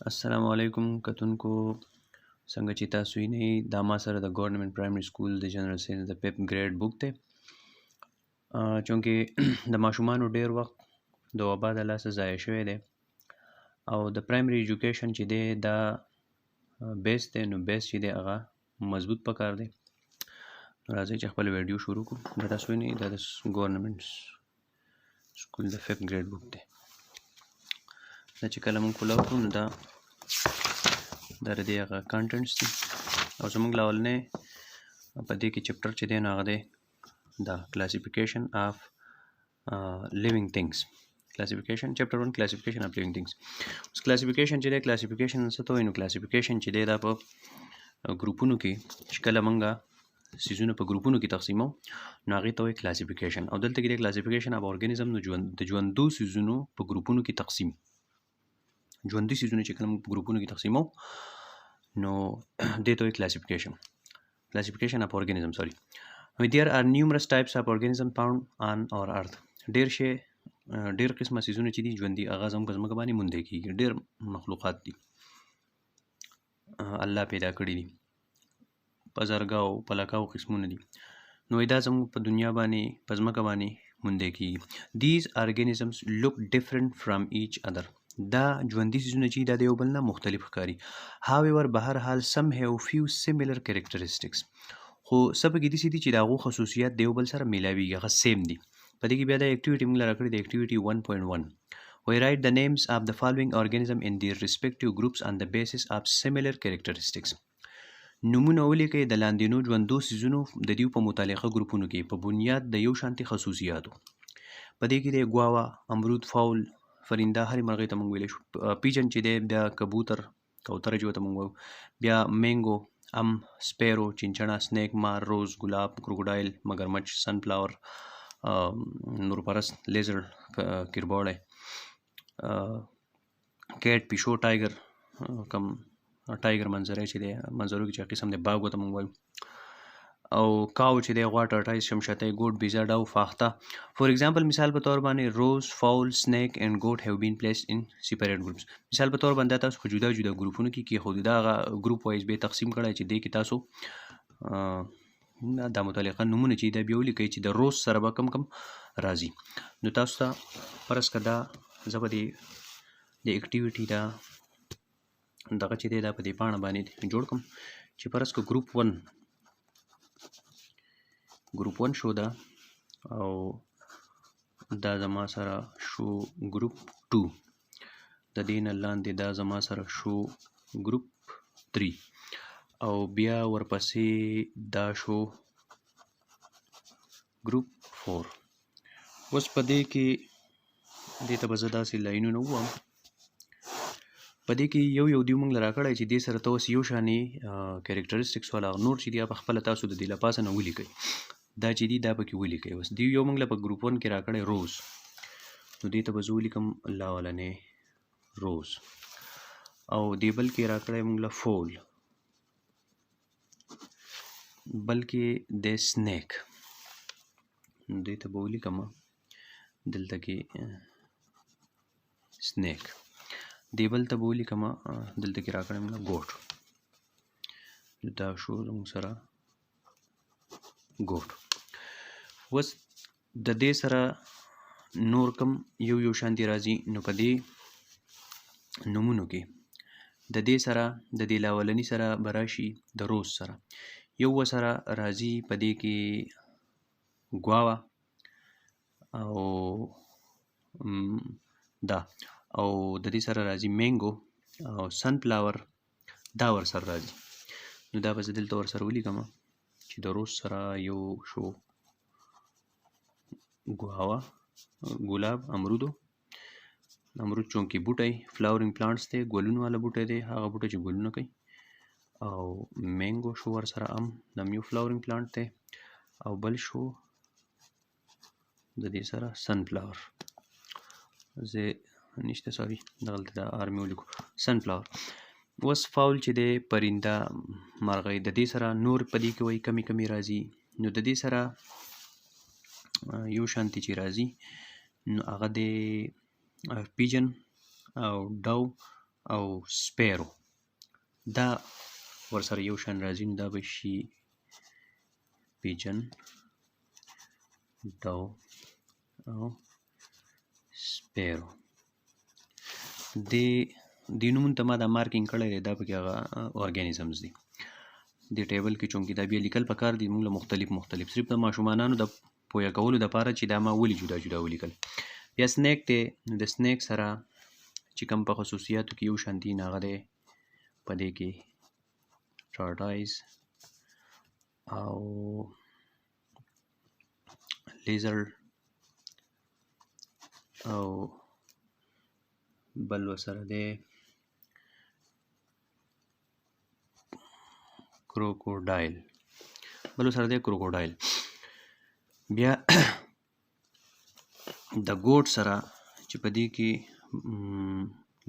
السلام علیکم کتونکو، څنګه چې تاسو وینئ، دا ما سره د Government Primary School د General Science د fifth grade book دی. چونکه د ماشومانو ډیر وخت د وبا د لاسه ضایع شوی دی او د primary education چې دی دا base دی، نو base چې دی هغه مضبوط پکار دی. نو راځئ چې خپل ویډیو شروع کړو. دا تاسو وینئ، دا د Government School د fifth grade book دی. دا چې کله موږ کولاو کړو، نو دا د دې هغه contents دي او زموږ لاولنی په دې کې chapter چې دی، نو هغه دی دا classification of living things، classification، chapter 1، classification of living things. اوس classification چې دی، classification څه ته وایي؟ نو classification چې دی، دا په ګروپونو کې چې کله موږ څیزونه په ګروپونو کې تقسیمو، نو هغې ته وایي classification. او دلته کې د classification of organism، نو ژوند د ژوندو څیزونو په ګروپونو کې تقسیم، ژوندي څیزونه چې کله موږ په ګروپونو کې تقسیمو، نو دې ته وایي classification، classification of organism، sorry. There are numerous types of organism found on our earth. ډیر شی، ډیر قسمه څیزونه چې دي ژوندي، هغه زموږ په ځمکه باندې موندل کېږي. ډیر مخلوقات دي، الله پیدا کړي دي، په زرګاو په لکاو قسمونه دي. نو دا زموږ په دنیا باندې، په ځمکه باندې موندل کېږي. These organisms look different from each other. دا ژوندي څیزونه چې دا د یو بل نه مختلف ښکاري. However، بهر حال، some have few similar characteristics. خو څه پکې داسې دي چې د هغو خصوصیات د یو بل سره میلاویږي، هغه same دي. په دې کې بیا د activity موږ له راکړې د activity 1.1. We write the names of the following organism in their respective groups on the basis of similar characteristics. نومونه ولیکئ د لاندینو ژوندو څیزونو د دیو په متعلقه ګروپونو کې په بنیاد د یو شانتي خصوصیاتو. په دې کې دی ګواوا، امرود، fowl، پرنده، هرې مرغۍ ته موږ ویلی شو، pigeon چې دی، بیا کبوتر، کوتره چې ورته موږ وایو، بیا mango ام، sparrow چنچڼه، snake مار، rose ګلاب، crocodile مګرمچ، sunflower نورپرست، lizard کربوړی، cat پیشو، tiger کم tiger منظره چې دی، منظرو کې چې قسم دی، باغ ورته موږ وایو، او cow چې دی غوا، tortoise شمشتۍ، goat بیزه، dove فاخته. For example، مثال په تور باندې، rose، fowl، snake and goat have been placed in separate groups. مثال په تور باندې تاسو په جدا جدا ګروپونو کې کېښودو. دا هغه group wise به تقسیم کړی چې دې کې تاسو دا متعلقه نومونه چې دا بیا ولیکئ چې د rose سره به کم کم راځي. نو تاسو ته فرض که دا زه به د activity دا دغه چې دی، دا په دې پاڼه باندې جوړ کړم چې فرض که group 1، group 1 شو دا او دا زما سره شو group 2، د دې نه لاندې دا زما سره شو group 3 او بیا ورپسې دا شو group 4. اوس په دې کې دې ته به زه داسې لاینونه ووهم. په دې کې یو یو دی موږ له راکړی چې دې سره ته اوس یو شانې characteristics والا نور چې دی، په خپله تاسو د دې له پاسه نه ولیکئ. دا چې دی دا پکې ولیکئ. اوس دی یو موږ له په group 1 کې راکړی rose، نو دې ته به زه ولیکم لاولنې rose، او دې بل کې راکړی موږ له fowl، بل کې د snake، نو دې ته به ولیکم دلته کې snake. دې بل ته به ولیکم دلته کې راکړی موږ goat. نو دا شو زموږ سره goat. اوس د دې سره نور کم یو یو شانتي راځي؟ نو په دې نومونو کې د دې سره، د دې لاولني سره به راشي، د rose سره یو سره راځي په دې کې ګواوا او دا، او د دې سره راځي mango او sunflower، دا ورسره راځي. نو دا به زه دلته ورسره ولیکم چې د rose سره یو شو ګواوا، ګلاب، امرودو، امرود چونکې بوټی flowering plants دی، ګلونو والا بوټی دی، هغه بوټی چې ګلونه کوي، او mango شو ورسره ام، دا یو flowering plant دی، او بل شو د دې سره sunflower. زه نشته، sorry، دغلته دا ار مې ولیکو، sunflower. اوس fowl چې دی، پرنده، مرغۍ، د دې سره نور په دې کې وایي کمی کمی راځي. نو د دې سره یو شانتي چې راځي، نو هغه دی pigeon او dove. او سپیرو دا ورسره یو شان راځي، نو دا به شي پیجن، ډاو او سپیرو. دې دې نومونو ته ما دا مارکینګ کړی دی، دا پکې هغه ارګانیزمز دي دې ټیبل کې. چونکې دا بیا لیکل پکار دي موږ له مختلف مختلف، صرف د ماشومانانو د پوهه کولو دپاره چې دا ما ولې جدا جدا ولیکل. بیا سنیک دی، نو د سنیک سره چې کوم په خصوصیاتو کې یو شان دي، نو هغه دی په دې کې ټارټایز او لیزر او بل ورسره دی کروکوډایل، بل ورسره دی کروکوډایل. بیا د ګوټ سره چې په دې کې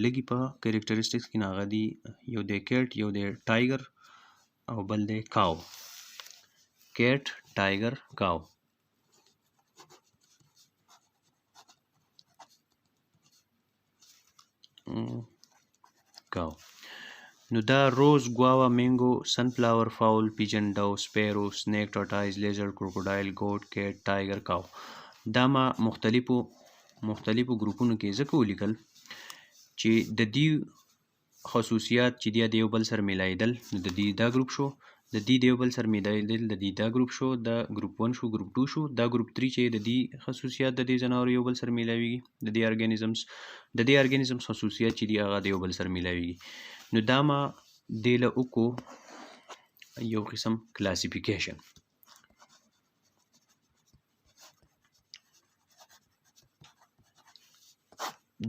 لږې په کریکټریسټکس کې، نو هغه دي یو دی کیټ، یو دی ټایګر او بل دی کاو. کیټ، ټایګر، کاو. کاو. نو دا روز، ګواوا، مینګو، سنفلاور، فاول، پیجن، ډاو، سپیرو، سنیک، ټارټایز، لیزر، کروکوډایل، ګوټ، کیټ، ټایګر، کاو، دا ما مختلفو مختلفو ګروپونو کې ځکه ولیکل چې د دې خصوصیات چې دی د یو بل سره میلایدل، نو د دې دا ګروپ شو، د دې د یو بل سره میلایدل، د دې دا ګروپ شو، دا ګروپ 1 شو، ګروپ 2 شو، دا ګروپ 3 چې د دې خصوصیات د دې ځناورو یو بل سره میلاویږي، د دې ارګانیزمز خصوصیات چې دی هغه د یو بل سره میلاویږي. نو دا ما دې له وکړو یو قسم کلاسیفیکیشن.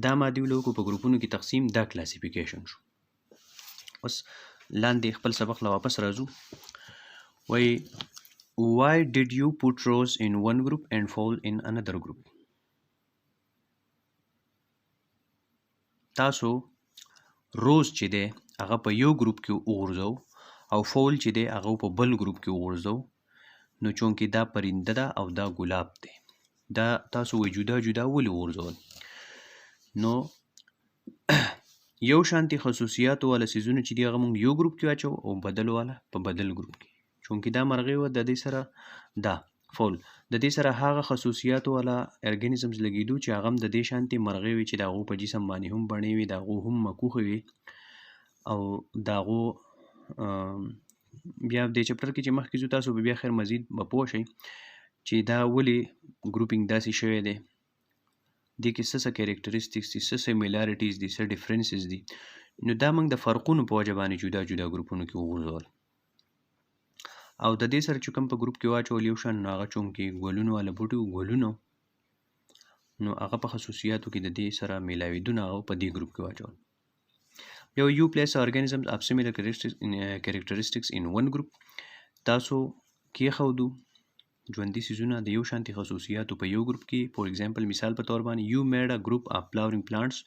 دا ما دیو له وکړو په ګروپونو کې تقسیم، دا کلاسیفیکیشن شو. اوس لاندې خپل سبق له واپس راځو. وای، why did you put rose in one group and fowl in another group؟ تاسو روز چې دی هغه په یو ګروپ کې وغورځو او فول چې دی هغه په بل ګروپ کې وغورځو. نو چونکې دا پرنده ده او دا ګلاب دی، دا تاسو وی جدا جدا ولې وغورځول؟ نو یو شانتي خصوصیاتو والا څیزونه چې دي هغه مونږ یو ګروپ کې واچو او بدل والا په بدل ګروپ کې. چونکې دا مرغۍ وه، د دې سره دا فول، د دې سره هغه خصوصیاتو والا ارګانیزمز لګېدو چې هغه هم د دې شانتي مرغۍ وي، چې د هغو په جسم باندې هم بڼې وي، د هغو هم مکوخې وي او د هغو بیا دې چپټر کې چې مخکې ځو، تاسو به بیا خیر مزید به پوه شئ چې دا ولې ګروپینګ داسې شوی دی، دې کې څه څه کریکټریسټکس دي، څه سیمیلاریټیز دي، څه ډیفرنسز دي. نو دا موږ د فرقونو په وجه باندې جدا جدا ګروپونو کې وغورځول او د دې سره چې کوم په ګروپ کې واچول یو شان، نو هغه چونکې ګلونو والا بوټي وو، ګلونو، نو هغه په خصوصیاتو کې د دې سره میلاویدونه هغه په دې ګروپ کې واچول. یو، you place organisms of similar characteristics in one group. تاسو کېښودو ژوندي څیزونه د یو شانتي خصوصیاتو په یو ګروپ کې. فور ایگزامپل، مثال په تور باندې، you made a group of flowering plants: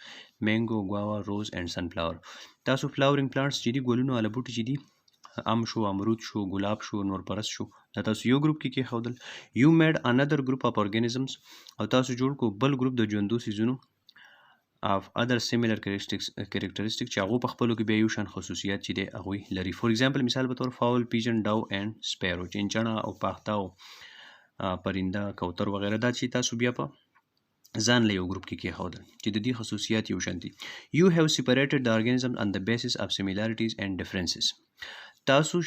mango, guava, rose and sunflower. تاسو flowering plants چې دي، ګلونو والا بوټي چې دي، ام شو، امرود شو، ګلاب شو، نور پرس شو، دا تاسو یو ګروپ کې کېښودل. You made another group of organisms، او تاسو جوړ کو بل ګروپ د ژوندو څیزونو، of other similar characteristics، چې هغو په خپلو کې بیا یو شان خصوصیات چې دی هغوی لري. فور ایگزامپل، مثال په طور، fowl, pigeon, dove and sparrow، چنچڼه او پاخته او پرنده، کوتر وغیره، دا چې تاسو بیا په ځان له یو ګروپ کې کېښودل چې د دې خصوصیات یو شان دي. You have separated the organisms on the basis of similarities and differences. تاسو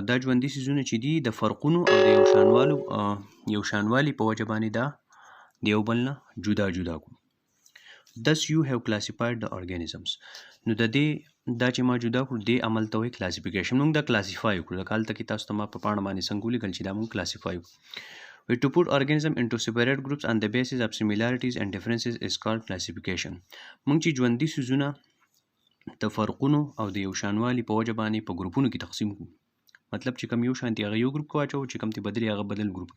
دا ژوندي څیزونه چې دي د فرقونو او د یو شانوالو یو شانوالي په وجه باندې دا د یو بل نه جدا جدا کړو. Thus you have classified the organisms. نو د دې دا چې ما جدا کړو، دې عمل ته وایي کلاسیفیکیشن. موږ دا کلاسیفای کړو، لکه هلته کې تاسو ته ما په پاڼه باندې څنګه ولیکل چې دا موږ کلاسیفای کړو. To put organism into separate groups on the basis of similarities and differences is called classification. موږ چې ژوندي څیزونه د فرقونو او د یو شانوالي په وجه باندې په ګروپونو کې تقسیم کړو، مطلب چې کوم یو شانتي هغه یو ګروپ کې واچو، چې کوم ته بدلي هغه بدل ګروپ،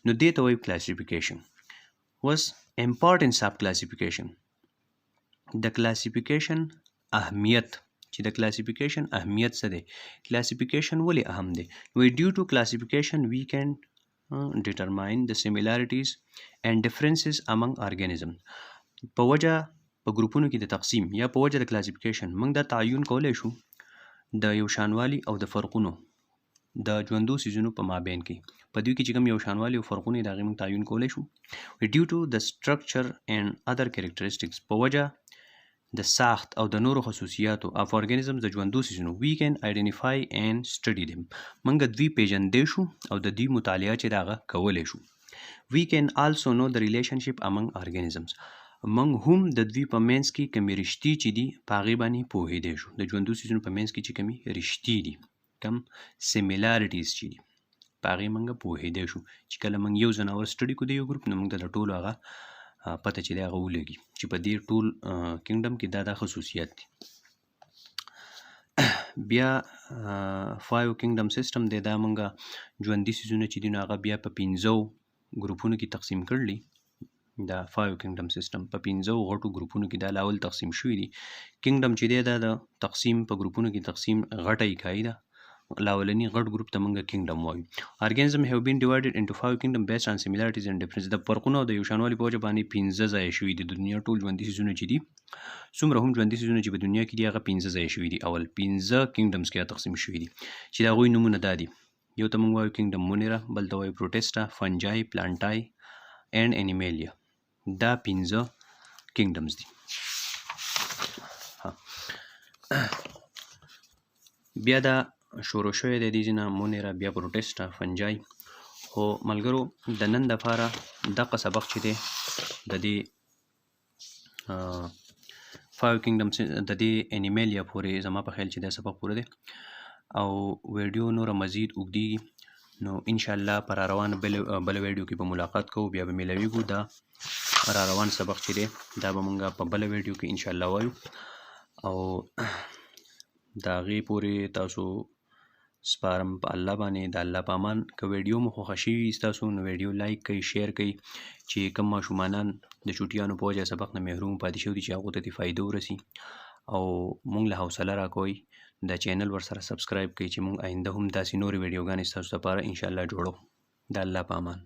نو دې ته وایي کلاسیفیکیشن. اوس importance of classification، د کلاسیفیکیشن اهمیت، چې د کلاسیفیکیشن اهمیت څه دی، کلاسیفیکیشن ولې اهم دی؟ وی، due to classification we can determine the similarities and differences among organisms. په وجه په ګروپونو کې د تقسیم یا په وجه د کلاسیفیکیشن موږ دا تعین کولی شو د یو شانوالي او د فرقونو د ژوندو څیزونو په مابین کې، په دوی کې چې کوم یو شانوالي او فرقونه د هغې موږ تعین کولی شو. Due to the structure and other characteristics، په وجه د ساخت او د نورو خصوصیاتو of organisms د ژوندو څیزونو، we can identify and study them، موږ دوی پیژندی شو او د دوی مطالعه چې د هغه کولی شو. We can also know the relationship among organisms، موږ هم د دوی په منځ کې کومې رشتې چې دي په هغې باندې پوهېدی شو. د ژوندو څیزونو په منځ کې چې کومې رشتې دي، کوم similarities چې دي، په هغې موږ پوهېدی شو چې کله موږ یو ځناور study کو د یو ګروپ، نو موږ ته د ټولو هغه پته چې دی هغه ولګي چې په دې ټول kingdom کې دا دا خصوصیات دي. بیا five kingdom system دی. دا موږ ژوندي څیزونه چې دي نو هغه بیا په پنځو ګروپونو کې تقسیم کړلی. دا five kingdom system په پنځو غټو ګروپونو کې دا لاول تقسیم شوي دي. kingdom چې دی دا د تقسیم په ګروپونو کې تقسیم غټه اکایي ده. لاولني غټ ګروپ ته موږ kingdom وایو. Organism have been divided into five kingdom based on similarities and difference. د فرقونو او د یو شانوالي په وجه باندې پنځه ځایه شوي دي. د دنیا ټول ژوندي څیزونه چې دي، څومره هم ژوندي څیزونه چې په دنیا کې دي، هغه پنځه ځایه شوي دي. اول پنځه kingdoms کې تقسیم شوي دي چې د هغوی نومونه دا دي. یو ته موږ وایو kingdom Monera، بل ته وایو Protista، Fungi، Plantae and Animalia. دا پنځه kingdoms دي. بیا دا شروع شوی دی دې نه Monera، بیا Protista، Fungi. خو ملګرو، د نن دپاره دغه سبق چې دی د دې five kingdom د دې Animalia پورې زما په خیال چې دا سبق پوره دی او ویډیو نوره مزید اوږدېږي. نو انشاءالله په را روان بله ویډیو کې به ملاقات کوو، بیا به میلاویږو. دا را روان سبق چې دی دا به مونږ په بله ویډیو کې انشاءالله وایو او د هغې پورې تاسو سپارم په الله باندې، د الله په امان. که ویډیو مو خوښه شوي وي ستاسو نو ویډیو like کړئ، share کړئ چې کوم ماشومانان د چوټیانو په وجه سبق نه محروم پاتې شوي دي چې هغو ته دې فایده ورسي. او مونږ له حوصله راکوئ، دا channel ورسره subscribe کړئ چې مونږ آینده هم داسې نورې ویډیوګانې ستاسو لپاره انشاءالله جوړو. د الله په امان.